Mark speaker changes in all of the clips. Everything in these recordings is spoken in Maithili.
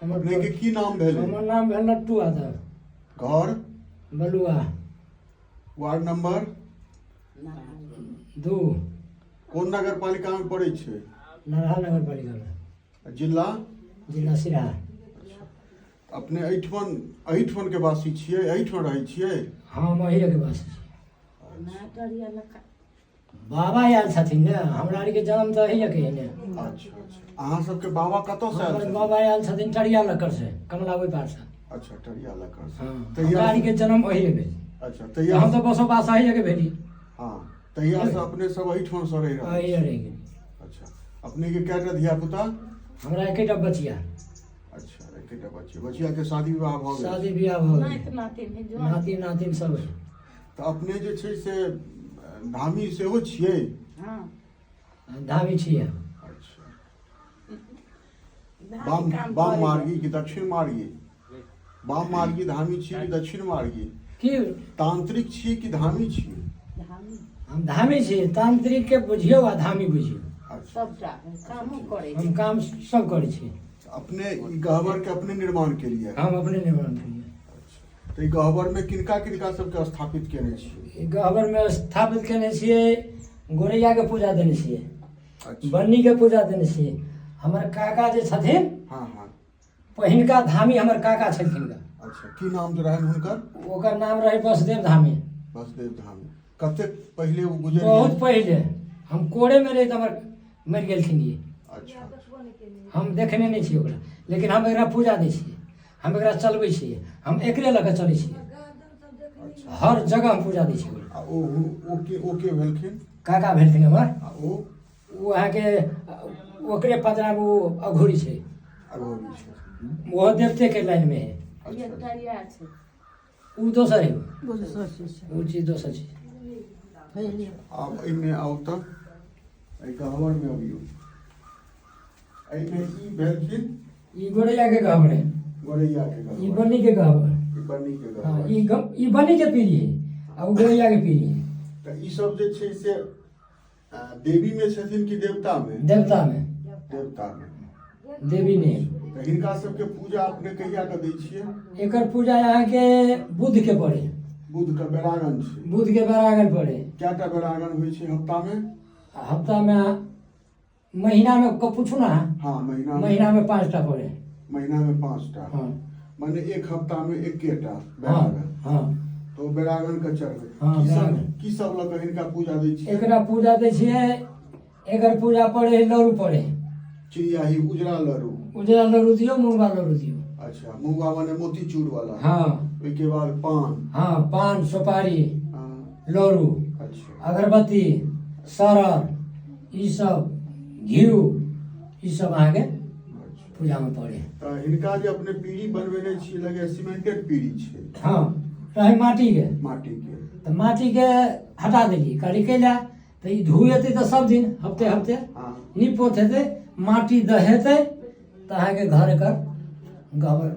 Speaker 1: अपने के की नाम भेलै?
Speaker 2: हमर नाम भेल लट्टू यादव।
Speaker 1: घर?
Speaker 2: बलुआ।
Speaker 1: Ward number?
Speaker 2: 2।
Speaker 1: कोन नगर पालिका में पड़ै छै?
Speaker 2: नरहा नगर पालिका में।
Speaker 1: जिला?
Speaker 2: जिला सिराहा।
Speaker 1: अपने एहिठमन एहिठमन के वासी छियै, एहिठमन रहै छियै?
Speaker 2: हम अहिएके वासी छी। बाबा आयल छथिन ने, हमरा आरके जन्म तऽ अहिएके है ने।
Speaker 1: अच्छा अच्छा, अहाँ सबके बाबा कतऽ से आयल
Speaker 2: हमर
Speaker 1: छथिन?
Speaker 2: बाबा आयल छथिन टरिया लक्कड़ से, कमला ओहि पार से।
Speaker 1: अच्छा, टरिया लक्कड़ से।
Speaker 2: हँ,
Speaker 1: तहिया
Speaker 2: हमरा आरके जन्म अहिए भेल।
Speaker 1: अच्छा, तहिया
Speaker 2: हम तऽ बसोबास अहिएके भेली।
Speaker 1: हँ, तहिया से अपने सब एहिठाम से रहि रहल
Speaker 2: अहिए रहि गेली।
Speaker 1: अच्छा, अपने के कएटा धिया पुता?
Speaker 2: हमरा एकेटा बचिया।
Speaker 1: अच्छा, एकेटा बचिया। बचिया के शादी विवाह भऽ गेल?
Speaker 2: शादी बियाह भऽ गेल।
Speaker 3: नाति नातिन है, जुआन।
Speaker 2: नाति नातिन सब है।
Speaker 1: तऽ अपने जे छै से धामी सेहो छियै?
Speaker 3: हँ,
Speaker 2: धामी छियै।
Speaker 1: अच्छा,
Speaker 3: धामी
Speaker 1: वाम
Speaker 3: काम
Speaker 1: वाम
Speaker 3: करै।
Speaker 1: मार्गी कि दक्षिण मार्गी? वाम मार्गी धामी छी कि दक्षिण मार्गी?
Speaker 2: की
Speaker 1: तांत्रिक छी कि धामी छी?
Speaker 3: धामी।
Speaker 2: हम धामी छी, तांत्रिक के बुझियौ आ धामी बुझियौ।
Speaker 1: अच्छा,
Speaker 3: सबटा कामो करै
Speaker 2: हम काम सब करै छी।
Speaker 1: अपने ई गहबर के अपने निर्माण केलियै?
Speaker 2: हम अपने निर्माण केलियै।
Speaker 1: तऽ ई गहबर में किनका किनका सबके स्थापित केने छियै?
Speaker 2: ई गहबर में स्थापित केने छियै, गोरैया के पूजा देने छियै।
Speaker 1: अच्छा।
Speaker 2: बन्नी के पूजा देने छियै। हमर काका जे छथिन,
Speaker 1: हँ हँ,
Speaker 2: पहिनका धामी हमर काका छलखिन गे।
Speaker 1: अच्छा, की नाम रहनि हुनकर?
Speaker 2: ओकर नाम रहै बसदेव धामी।
Speaker 1: बसदेव धामी। कतेक पहिले ओ गुजरि
Speaker 2: बहुत
Speaker 1: गेल?
Speaker 2: पहिले, हम कोड़े में रही तऽ हमर मरि गेलखिन ई।
Speaker 1: अच्छा।
Speaker 2: हम देखने नहि छियै ओकरा, लेकिन हम एकरा पूजा दै छियै, हम एकरा चलबै छियै, हम एकरे लऽ कऽ चलै छियै।
Speaker 1: अच्छा।
Speaker 2: हर जगह हम पूजा दै छियै ओकरा।
Speaker 1: आ ओ के भेलखिन?
Speaker 2: काका भेलखिन हमर।
Speaker 1: आ ओ
Speaker 2: ओ अहाँके ओकरे पदरामे ओ अघोरी छै।
Speaker 1: अघोरी छै।
Speaker 2: ओहो देवतेके लाइनमे है।
Speaker 1: अच्छा।
Speaker 3: एकटा इएह छै।
Speaker 2: ओ दोसर है, ओ चीज दोसर छै।
Speaker 1: आब एहिमे आउ तऽ एहि गहबरमे अबियौ। एहिमे ई भेलखिन
Speaker 2: ई गोरैयाके गहबर है।
Speaker 1: गोरैयाके
Speaker 2: ई
Speaker 1: गहबर।
Speaker 2: बन्नीके गहबर।
Speaker 1: ई बन्नीके
Speaker 2: हँ,
Speaker 1: गहबर।
Speaker 2: ई बन्नीके पीढ़ी है आ ओ गोरैयाके पीढ़ी है।
Speaker 1: तऽ ई सब जे छै से देवीमे छथिन कि देवतामे?
Speaker 2: देवतामे।
Speaker 1: देवतामे।
Speaker 2: देवी नहि।
Speaker 1: तऽ हिनका सबके पूजा अपने कहिया कऽ दै छियै?
Speaker 2: एकर पूजा अहाँके बुध के पड़े।
Speaker 1: बुध के बेरागन छै?
Speaker 2: बुध के बेरागन पड़े।
Speaker 1: कएटा बेरागन होइ छै हफ्तामे?
Speaker 2: हफ्तामे, महीनामे पूछू ने।
Speaker 1: हँ, महीना।
Speaker 2: महीनामे 5टा पड़े।
Speaker 1: महीनामे 5टा?
Speaker 2: हँ।
Speaker 1: माने एक हफ्तामे एकेटा
Speaker 2: हँ।
Speaker 1: बेरागन?
Speaker 2: हँ।
Speaker 1: तऽ ओ बेरागन के चढ़बै?
Speaker 2: हँ,
Speaker 1: की सब
Speaker 2: बेरागन।
Speaker 1: की सब लऽ कऽ हिनका पूजा दै छियै?
Speaker 2: एकरा पूजा दै छियै, एकर पूजा पड़े है, लड़ू पड़े है।
Speaker 1: चिड़ियाही उजरा लड़ू?
Speaker 2: उजरा लड़ू दियौ, मूंगा लड़ू दियौ।
Speaker 1: अच्छा, मूंगा माने मोतीचूर वाला?
Speaker 2: हँ।
Speaker 1: ओहिके बाद पान?
Speaker 2: हँ, पान सुपारी,
Speaker 1: हँ।
Speaker 2: लड़ू।
Speaker 1: अच्छा।
Speaker 2: अगरबत्ती, सरल, ई सब, घिउ, ई सब अहाँके
Speaker 1: अच्छा।
Speaker 2: पूजामे पड़े है।
Speaker 1: तऽ हिनका जे अपने पीढ़ी बनबेने छी, लगैए सीमेंटेड पीढ़ी छै।
Speaker 2: हँ, रहै माटीके।
Speaker 1: माटीके।
Speaker 2: तऽ माटीके हटा देलियै, कहलियै कैला तऽ ई धू हेतै तऽ सब दिन हफ्ते हफ्ते नीप पोत हेतै, माटी दहेतै तऽ अहाँके घर एकर गहबर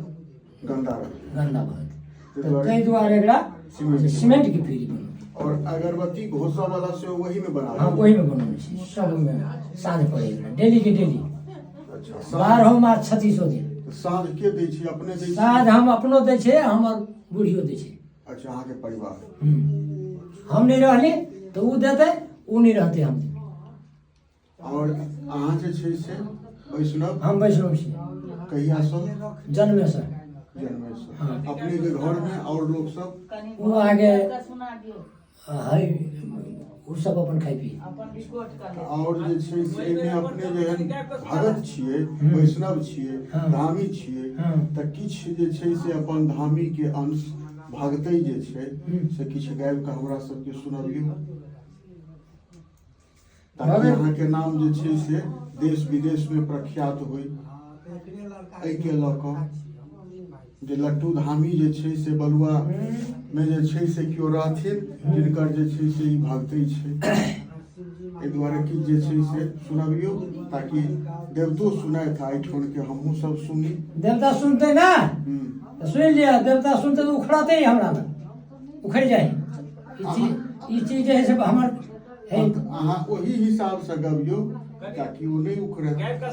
Speaker 1: गन्दा रहतै,
Speaker 2: गन्दा भऽ जेतै, तऽ ताहि दुआरे एकरा
Speaker 1: सीमेंट
Speaker 2: सीमेंटके पीढ़ी बनबै।
Speaker 1: और अगरबत्ती घोसा वाला से वही में बना?
Speaker 2: हँ, ओहिमे बनबै छी, सब ओहिमे साँझ पड़ै एकरा डेली के डेली।
Speaker 1: अच्छा।
Speaker 2: 12 मास 36 दिन।
Speaker 1: तऽ साँझ के दै छी, अपने दै छी?
Speaker 2: साँझ हम अपनो दै छियै, हमर बुढ़ियो दै छै।
Speaker 1: अच्छा, अहाँके परिवार।
Speaker 2: हम नहि रहली तऽ ओ देतै, ओ नहि रहतै हम देबै।
Speaker 1: और अहाँ जे छै से वैष्णव?
Speaker 2: हम वैष्णव छी।
Speaker 1: कहियासँ?
Speaker 2: जन्मेसँ।
Speaker 1: जन्मेसँ?
Speaker 2: हँ।
Speaker 1: अपने के घरमे और लोक सब?
Speaker 3: कनि
Speaker 2: ओ अहाँके
Speaker 3: सुना दियौ।
Speaker 2: है, ओ सब अपन खाइ पी।
Speaker 3: अपन रिकॉर्ड कर ले।
Speaker 1: और जे छै से एहिमे अपने जेहन भगत छियै, वैष्णव छियै,
Speaker 2: हँ।
Speaker 1: धामी छियै,
Speaker 2: हँ।
Speaker 1: तऽ किछु जे छै से अपन धामी के अंश भगतै जे छै से किछु गाबि कऽ हमरा सबके सुनबियौ, ताकि अहाँके नाम जे छै से देश विदेश में प्रख्यात होइ एहिके लऽ कऽ, जे लट्टू धामी जे छै से बलुआ मे जे छै से केओ रहथिन जिनकर जे छै से ई भगतै छै। एहि दुआरे किछु जे छै से सुनबियौ, ताकि देवतो सुनथि आ एहिठामके हमहूँ सब सुनी।
Speaker 2: देवता सुनतै ना? तऽ सुनि लिअ, देवता सुनतै तऽ उखड़तै, हमरा लग उखड़ि जाइ ई चीज। ई चीज जे है से हमर है।
Speaker 1: अहाँ ओहि हिसाबसँ गबियौ ताकि ओ नहि उखड़े।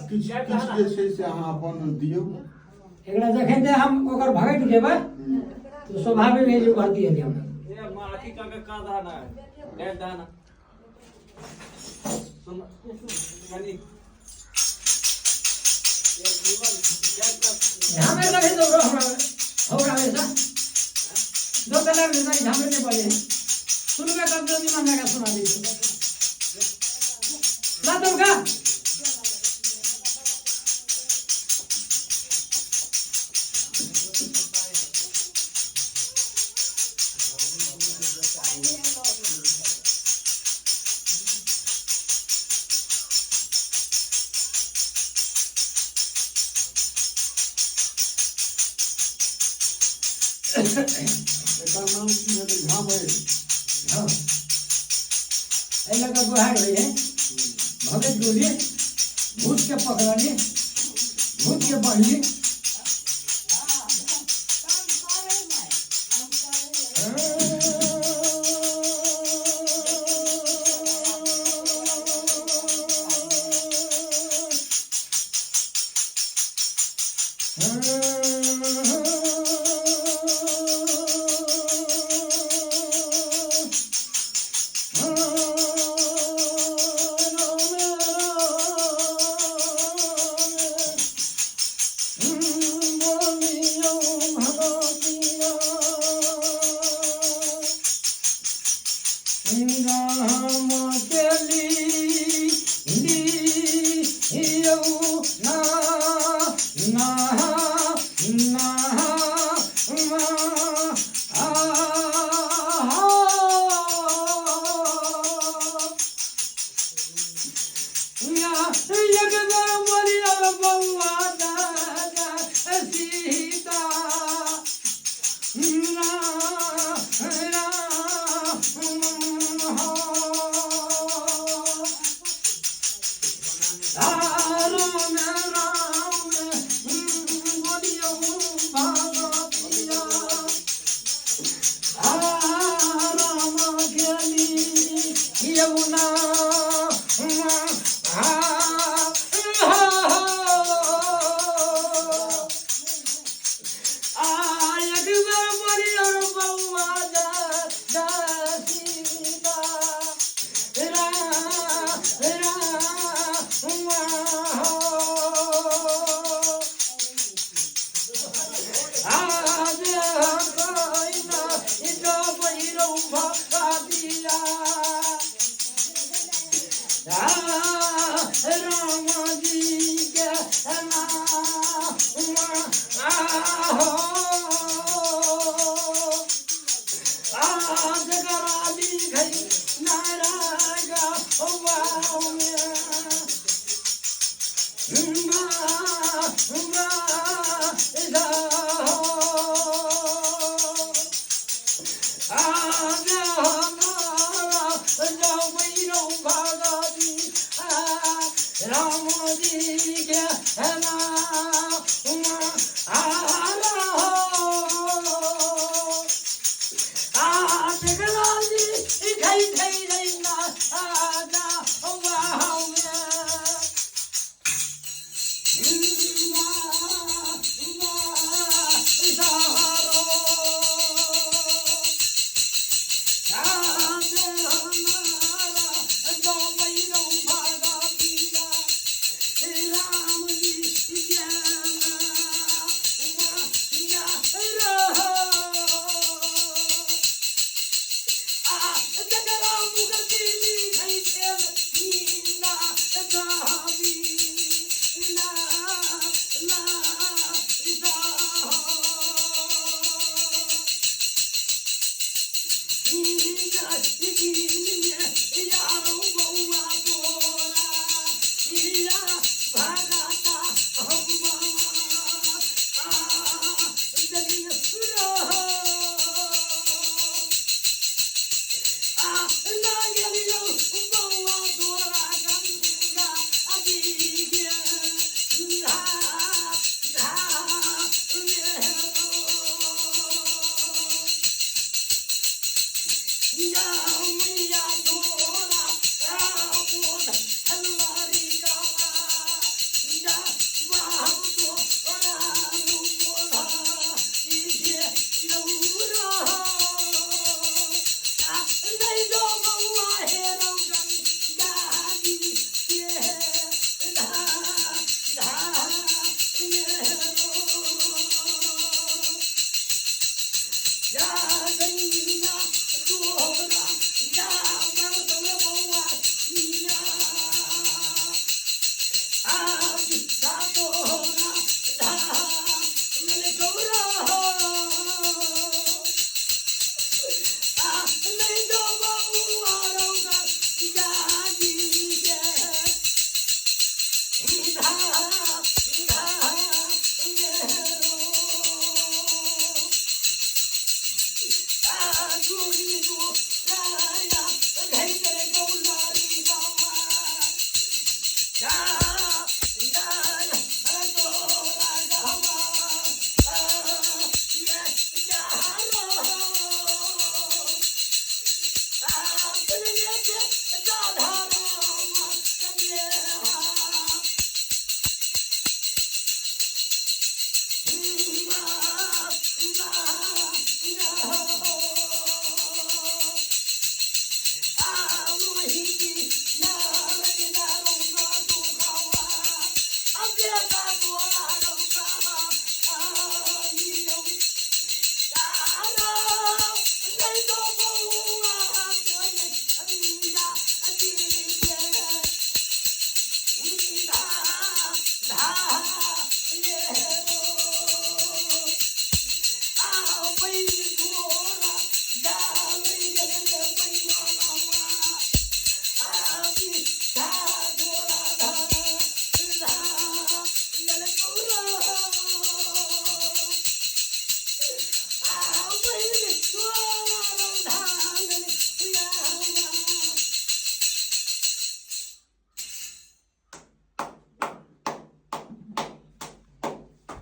Speaker 1: किछु किछु जे छै से अहाँ अपन दियौ।
Speaker 2: एकरा जखन ते हम ओकर भगत जेबै तऽ स्वाभाविक है जे भर्ती हेतै हमरा। झामेर लगे दौड़ो हमरा हमरा वैसा दो कलाक में झामेर नहीं पड़े सुनबे कर दो नहीं मांगा सुना दी ला दौड़।
Speaker 1: एकर नाम की भेलै? झामैर।
Speaker 2: हाँ, एहि लऽ कऽ गुहार होइ है भगत गोली भूत के पकड़ली, भूत के बन्हली।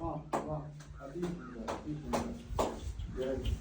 Speaker 1: वाह वाह, अति सुंदर, अति सुंदर। जय।